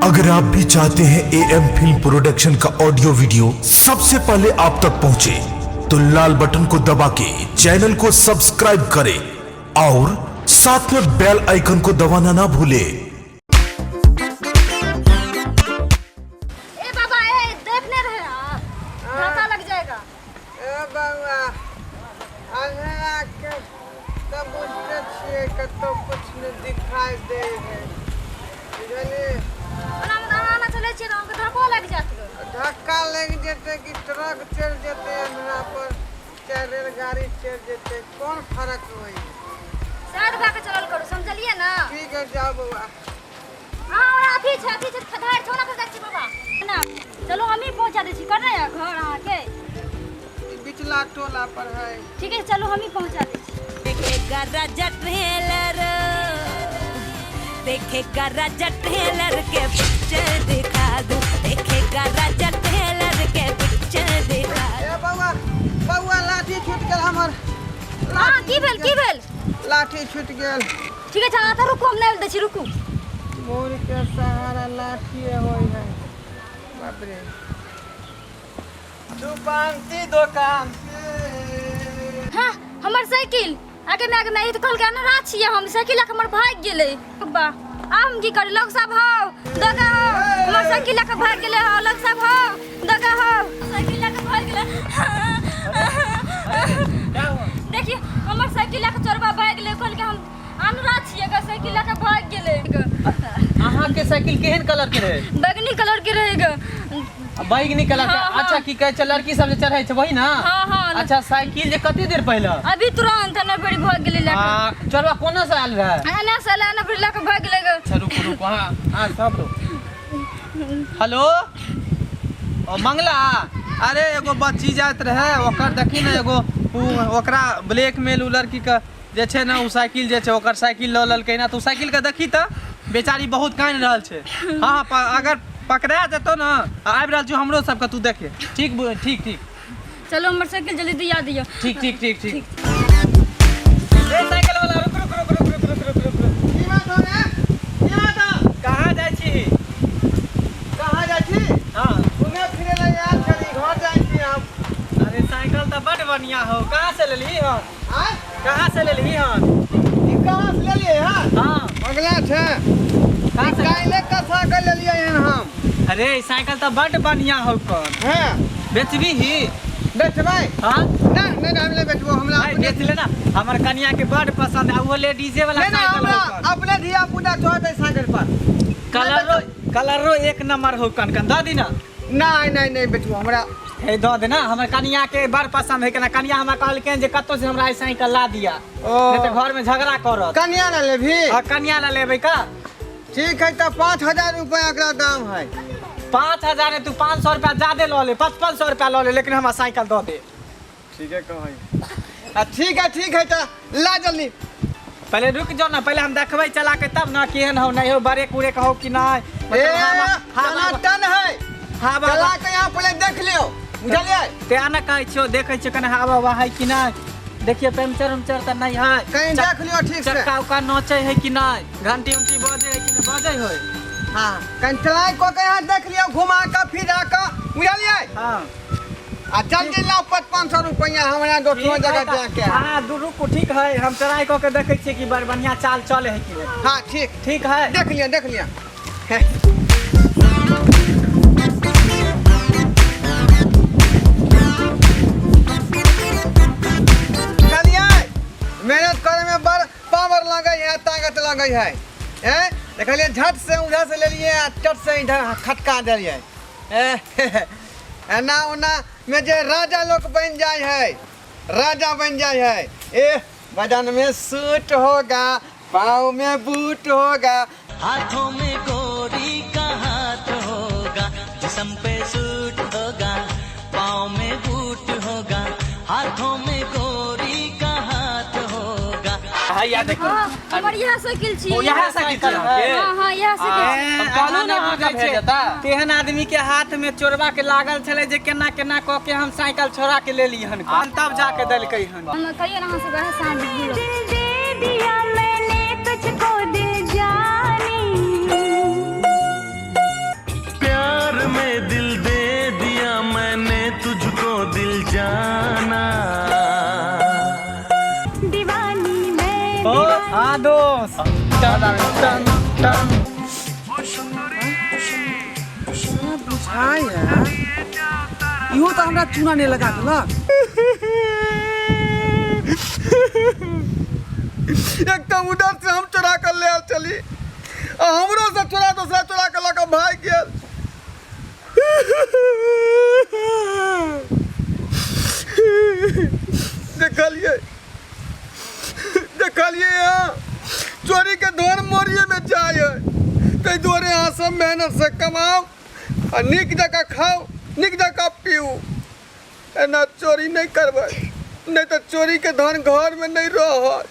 अगर आप भी चाहते हैं ए एम फिल्म प्रोडक्शन का ऑडियो वीडियो सबसे पहले आप तक पहुंचे, तो लाल बटन को दबा के चैनल को सब्सक्राइब करें और साथ में बेल आइकन को दबाना ना भूलें। ए बाबा, ए देखने रहे आप, धक्का लग जाएगा। ए बौआ, अन्हरा के तऽ बुझते छियै, कतौ कुछ नहि दिखाई दै है, बुझलियै? ओना मे अहाँ आना चलै छियै तऽ अहाँके धक्को लागि जायत गे। धक्का लागि जेतै कि ट्रक चलि जेतै अन्हरा पर, चाहे रेलगाड़ी चलि जेतै, कोन फरक होइ? साइड भए कऽ चलल करू, समझलियै ने? ठीक है, जाउ बौआ। हाँ, और अथी छै, अथी छै, खधार छै, ओना पर जाइ छी बाबा ना। चलू, हमही पहुँचा दै छी। कने यऽ घर अहाँके? ई बिचला टोला पर है। ठीक है, चलू, हमही पहुँचा दै छी। देखेगा राजा ट्रेलर, देखेगा राजा ट्रेलर के पिक्चर दिखा दूं, देखेगा राजा ट्रेलर के पिक्चर दिखा। ए बौआ, बौआ, लाठी छूटि गेल हमर। हाँ, की भेल, की भेल? लाठी छूटि गेल। ठीक है, अहाँ तऽ रुकू, हम नहि दै छी, रुकू। मोर के सहारा लाठिए होइ है। बाप रे, दुकानती दोकान। हाँ, हमर साइकिल! आगे में, आगे में, ई तऽ कहलकै अनरा छियै हम, साइकिल लऽ कऽ हमर भागि गेलै। बा, आब हम की करी? लोग सब हौ, दगा हौ, हमर साइकिल लऽ कऽ भागि गेलै हौ। लोग सब हौ, दगा हौ, साइकिल लऽ कऽ भागि गेलै। देखिए, हमर साइकिल लऽ कऽ चोरबा भागि गेलै। कहलकै हम अनरा छियै ग, साइकिल लऽ कऽ भागि गेलै ग। अहाँके साइकिल केहन कलर के रहे? बैगनी कलर के रहै ग। बैगनी कलर के? हाँ, हाँ। अच्छा, की कहै छै, लड़की सब जे चढ़ै छै वही ना? हाँ। अच्छा, साइकिल जे कते देर पहिले? अभी तुरंत एना बड़ी भागि गेलै लऽ कऽ। आ, चोरबा कोना से आयल रहे? एना से एना बड़ी लऽ कऽ भागि गेलै ग। अच्छा, रुकू रुकू। हाँ हाँ, सब रुक। हेलो, ओ मंगला, अरे एगो बच्ची जाइत रहे, ओकर देखी ने, एगो उ ओकरा ब्लैकमेल उ लड़की के जे छै ने, उ साइकिल जे छै, ओकर साइकिल लऽ लेलकै ने, तऽ उ साइकिल के देखी तऽ बेचारी बहुत कानि रहल छै। हाँ हाँ, अगर पकड़ा जेतौ ने, आबि रहल छियौ हमरो सबके, तू देखे। ठीक ठीक ठीक। चलो, हमर साइकिल जल्दी दिया दियौ। ठीक ठीक ठीक ठीक। ए साइकिल वाला, रुक रुक रुक रुक रुक रुक रुक रुक रुक। की बात हो रे, की बात हो? कहाँ जाइ छी? कहाँ जाइ छी? हाँ। घूमे फिरे ला आयल छली, घर जाइ छी हम। अरे, साइकिल तऽ बड बढ़िया हो, कहाँ से लेलही हन? आँय? कहाँ से लेलही हन? ई कहाँ से लेलियै हन? हाँ। अगला छै। कहाँ से? काल्हि कथा के लेलियै हन हम। अरे, ई साइकिल तऽ बड बढ़िया हो कन। हँ। बेचबी ही? बेचबै? हाँ। नहि नहि, हम नहि बेचबो, हमरा आइ अपने बेच लेना, हमर कनिया के बड पसंद है, वो लेडीजे वाला नहि नहि, साइकिल हमरा हो कन। अपने धिया पुता चढ़तै साइकिल पर। कलरो कलरो एक नंबर हो कन कन, दऽ दी ना। नहि नहि, नहि बेचबो हमरा। हे, दऽ देना, हमर कनिया के बड़ पसंद है। केना कनिया हमरा कहलखिन जे कतौ से हमरा ई साइकिल ला दिया। ओ। नहीं तऽ घर में झगड़ा करत। कनिया ला लेबही? आ, कनिया ला लेबै का। ठीक है, तऽ 5000 रुपया एकरा दाम है। 5000 ने, तू 500 रुपया ज्यादे लऽ ले, 5500 रुपया लऽ ले, लेकिन हमरा साइकिल दऽ दे। ठीक है, कहै आ, ठीक है, ठीक है, तऽ ला जल्दी। पहले रुक जाओ ना, पहले हम देखबै चला के तब ना, केहन हो नहीं हो, बड़े कूड़े के हो कि नहीं। ए, मतलब टना टन है। हाँ बाबा। चला के यहाँ पहले देख लियो, बुझलियै? ते आना कहै छियो, देखै छियो कने हवा उवा है कि नहीं। देखिए, पंचर उमचर तऽ नहीं है। कहीं देख लियो ठीक से। चक्का उक्का नोचै है कि नहीं, घंटी उंटी बजे है कि नहीं बजे है। हाँ, कहीं चलाय कऽ के यहाँ देख लियो, घुमा के फिरा के, बुझलियै? हाँ। आ जल्दी लाओ 5500 रुपया, हमरा दोसरो ठीक है जगह तऽ- जाके है। हाँ, दू रुकू, ठीक है, हम ट्राई कऽ के देखै छियै कि बड़ बढ़िया चाल चले है कि नहीं। हाँ, ठीक। ठीक है। देख लिया, देख लिया। चलिए, मेहनत करे में बड़ पावर लगे है, ताकत लगे है। हैं, देखलिए, झट से उधर से लेलिए आ चट से इधर खटका देलिए। एना ओना में जे राजा लोग बन जाए है, राजा बन जाए है। ए बदन में सूट होगा, पाँव में बूट होगा, हाथों में गोरी का हाथ होगा, जिस्म पे सूट होगा, पाँव में बूट होगा, हाथों में गोरी का हाथ होगा। हैया देखो। हाँ, हमर इएह साइकिल छी। ओ, इएह साइकिल छी अहाँके? हाँ हाँ, इएह साइकिल छी। हम कहलहुँ ने, अहाँके बुझै छै भेजता। तेहन आदमी के हाथ में चोरबा के लागल छलै जे केना केना कऽ के हम साइकिल छोड़ा के लेली हन, तब जाके देलकै हन। हम कहियो ने अहाँ सब वएह साँझ घुरब। दिल दे दिया मैंने तुझको दिल जानी। टन टन टन। बुझाइ है इहो तऽ हमरा चूना नहि लगा देलक। एकदम उधर से हम चोरा कर ले आयल चली आ हमरो से चोरा दोसरा चोरा के लऽ कऽ भागि गेल। देखलियै देखलियै यहाँ चोरी के धन मोरिये में जाइ है, ताहि दुआरे अहाँ सब मेहनत से कमाउ आ नीक जकाँ खाउ, नीक जकाँ पीउ। एना चोरी नहि करबै, नहि तऽ चोरी के धन घर में नहि रहत।